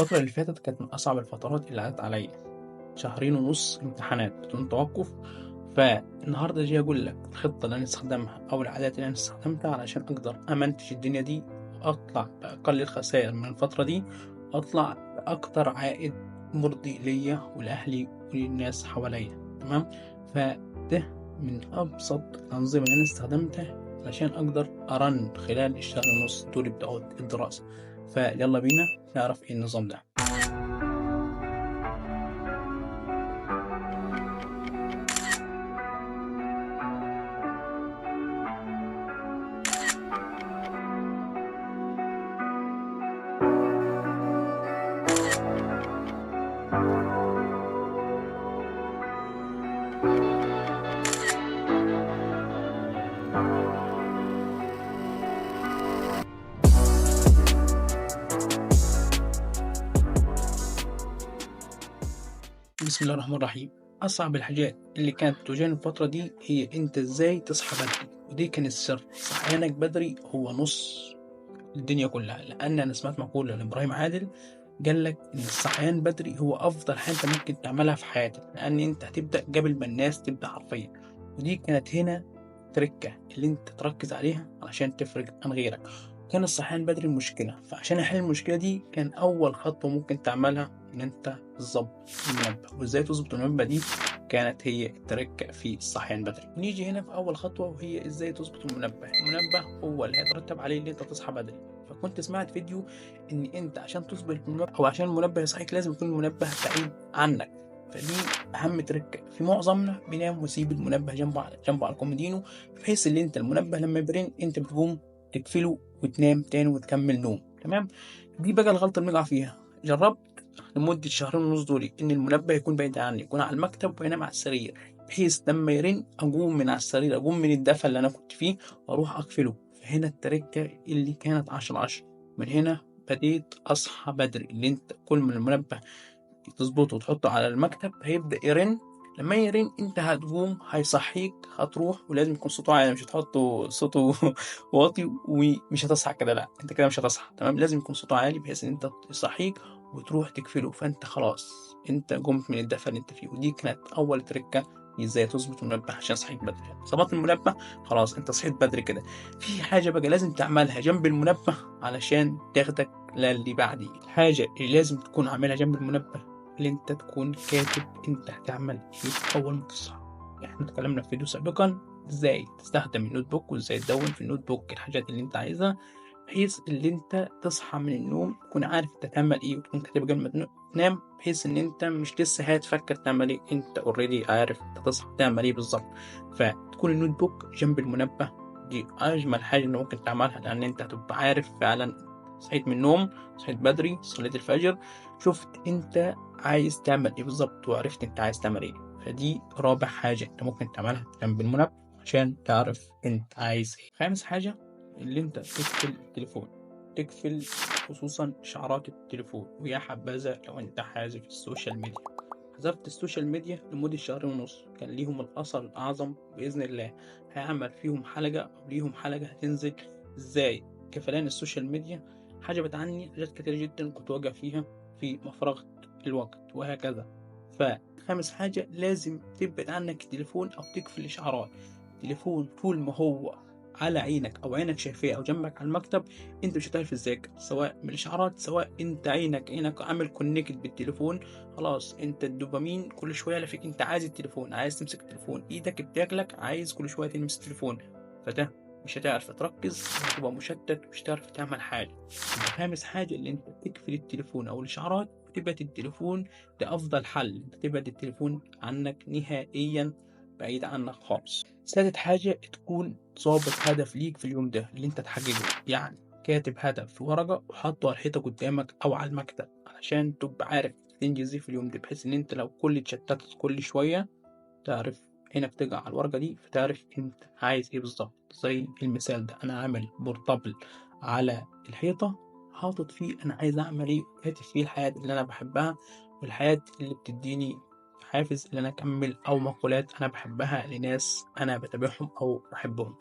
الفترة اللي فاتت كانت من أصعب الفترات اللي عدت عليا، 2.5 شهر امتحانات بدون توقف. فالنهاردة جاي أقول لك الخطة اللي أنا استخدمها أو العادات اللي أنا استخدمتها علشان أقدر أمنتج الدنيا دي وأطلع بأقل الخسائر من الفترة دي، وأطلع بأكتر عائد مرضي ليا ولأهلي وللناس حواليا. تمام؟ فده من أبسط الأنظمة اللي أنا استخدمتها علشان أقدر أرن خلال 1.5 شهر دول بتوع الدراسة. فيلا بينا نعرف إيه النظام ده. بسم الله الرحمن الرحيم. أصعب الحاجات اللي كانت تواجهني الفترة دي هي أنت إزاي تصحى بدري، ودي كان السر. صحيانك بدري هو نص الدنيا كلها، لأن أنا سمعت مقولة لإبراهيم عادل قال لك إن الصحيان بدري هو أفضل حاجة أنت ممكن تعملها في حياتك، لأن أنت هتبدأ قبل ما الناس تبدأ حرفيا. ودي كانت هنا تركة اللي أنت تركز عليها علشان تفرق عن غيرك. كان الصحيان بدري المشكلة، فعشان أحل المشكلة دي كان أول خطوة ممكن تعملها إن أنت تظبط المنبه. وإزاي تظبط المنبه دي كانت هي التركة في الصحيان بدري. نيجي هنا في أول خطوة وهي إزاي تظبط المنبه. المنبه هو اللي هيترتب عليه إن أنت تصحى بدري. فكنت سمعت فيديو إن أنت عشان تظبط المنبه أو عشان المنبه يصحيك لازم يكون المنبه بعيد عنك. فدي أهم تركة. في معظمنا بينام ويسيب المنبه جنبه على الكومودينو، بحيث إن أنت المنبه لما يبرن أنت بتقوم تقفله وتنام تاني وتكمل نوم. تمام؟ دي بقى الغلطة اللي بنقع فيها. جربت لمدة 2.5 شهر دولي إن المنبه يكون بعيد عني، يكون على المكتب وينام على السرير، بحيث لما يرن أقوم من على السرير، أقوم من الدفا اللي أنا كنت فيه وأروح أقفله. فهنا التركة اللي كانت 10/10. من هنا بديت أصحى بدري. اللي أنت كل ما المنبه تظبطه وتحطه على المكتب هيبدأ يرن. لما يرن انت هتقوم، هيصحيك، هتروح، ولازم يكون صوته عالي، مش هتحطه صوته واطي ومش هتصحى كده، لا انت كده مش هتصحى. تمام؟ لازم يكون صوته عالي بحيث ان انت يصحيك وتروح تقفله. فانت خلاص انت قمت من الدفا اللي انت فيه. ودي كانت اول تركه ازاي تظبط المنبه عشان صحيت بدري. ظبطت المنبه خلاص انت صحيت بدري كده. في حاجة بقى لازم تعملها جنب المنبه علشان تاخدك للي بعديه. الحاجة اللي لازم تكون عاملها جنب المنبه اللي انت تكون كاتب انت هتعمل ايه اول ما تصحى. احنا اتكلمنا في فيديو سابقا ازاي تستخدم ال notebook وازاي تدون في ال notebook الحاجات اللي انت عايزها، بحيث اللي انت تصحى من النوم تكون عارف انت هتعمل ايه وتكون كاتب قبل ما تنام، بحيث ان انت مش لسه هتفكر تعمل ايه، انت already عارف انت تصحى تعمل ايه بالظبط. فتكون ال notebook جنب المنبه دي اجمل حاجة انت ممكن تعملها، لان انت هتبقى عارف فعلا صحيت من النوم، صحيت بدري، صليت الفجر، شفت انت عايز تعمل ايه بالظبط وعرفت انت عايز تعمل ايه. فدي رابع حاجة انت ممكن تعملها جنب المنبه عشان تعرف انت عايز ايه. خامس حاجة اللي انت تقفل التليفون، تقفل خصوصا اشعارات التليفون، ويا حبذا لو انت حازف ال social media. حذفت ال social media لمدة 2.5 شهر كان ليهم الأثر الأعظم بإذن الله. هيعمل فيهم حلقة أو ليهم حلقة هتنزل ازاي كفلان ال social media حجبت عني حاجات كتير جدا كنت واقع فيها في مفرغة الوقت وهكذا. فخامس حاجة لازم تبعد عنك التليفون أو تقفل الإشعارات. التليفون طول ما هو على عينك أو عينك شايفاه أو جنبك على المكتب أنت مش هتعرف تذاكر، سواء من الإشعارات سواء أنت عينك عامل connect بالتليفون. خلاص أنت الدوبامين كل شوية لفيك، أنت عايز التليفون، عايز تمسك التليفون، إيدك بتاكلك، عايز كل شوية تلمس التليفون. فده مش هتعرف تركز، هتبقى مشتت، مش هتعرف تعمل حاجة. خامس حاجة اللي انت تقفل التليفون او الاشعارات وتبعد التليفون، ده افضل حل، انت تبعد التليفون عنك نهائيا، بعيد عنك خالص. سادس حاجة تكون ظابط هدف ليك في اليوم ده اللي انت تحققه، يعني كاتب هدف في ورقة وحاطه على الحيطة قدامك او على المكتب علشان تبقى عارف تنجز ايه في اليوم ده، بحيث ان انت لو كل اتشتتت كل شوية تعرف عينك تقع على الورقة دي فتعرف انت عايز ايه بالظبط. زي المثال ده، انا عامل portable على الحيطة حاطط فيه انا عايز اعمل ايه، كاتب فيه الحياة اللي انا بحبها والحياة اللي بتديني حافز ان انا اكمل، او مقولات انا بحبها لناس انا بتابعهم او بحبهم.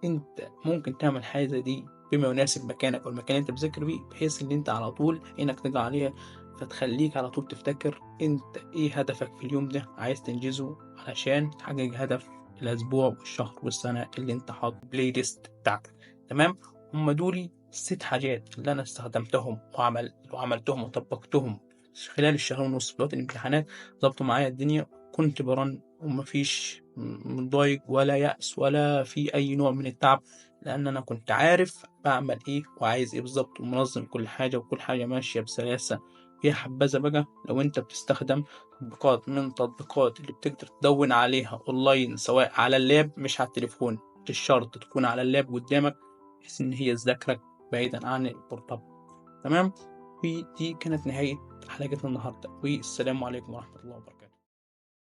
انت ممكن تعمل حاجة زي دي بما يناسب مكانك او المكان اللي انت بتذاكر بيه، بحيث ان انت على طول انك ترجع عليها، فتخليك على طول تفتكر انت ايه هدفك في اليوم ده عايز تنجزه علشان تحقق هدف الاسبوع والشهر والسنة اللي انت حاطط playlist بتاعتك. تمام، هم دول 6 حاجات اللي انا استخدمتهم وعملتهم وطبقتهم خلال الشهر ونص في وقت الامتحانات. ظبطوا معايا الدنيا، كنت برن ومفيش مضايق ولا يأس ولا في أي نوع من التعب، لأن أنا كنت عارف بعمل إيه وعايز إيه بالظبط، ومنظم كل حاجة وكل حاجة ماشية بسلاسة. يا حبذا بقى لو أنت بتستخدم تطبيقات من تطبيقات اللي بتقدر تدون عليها أونلاين، سواء على ال lap مش على التليفون، مش شرط تكون على ال lap قدامك، بحيث إن هي تذاكرك بعيدا عن ال portable. تمام، ودي كانت نهاية حلقتنا النهاردة، والسلام عليكم ورحمة الله وبركاته.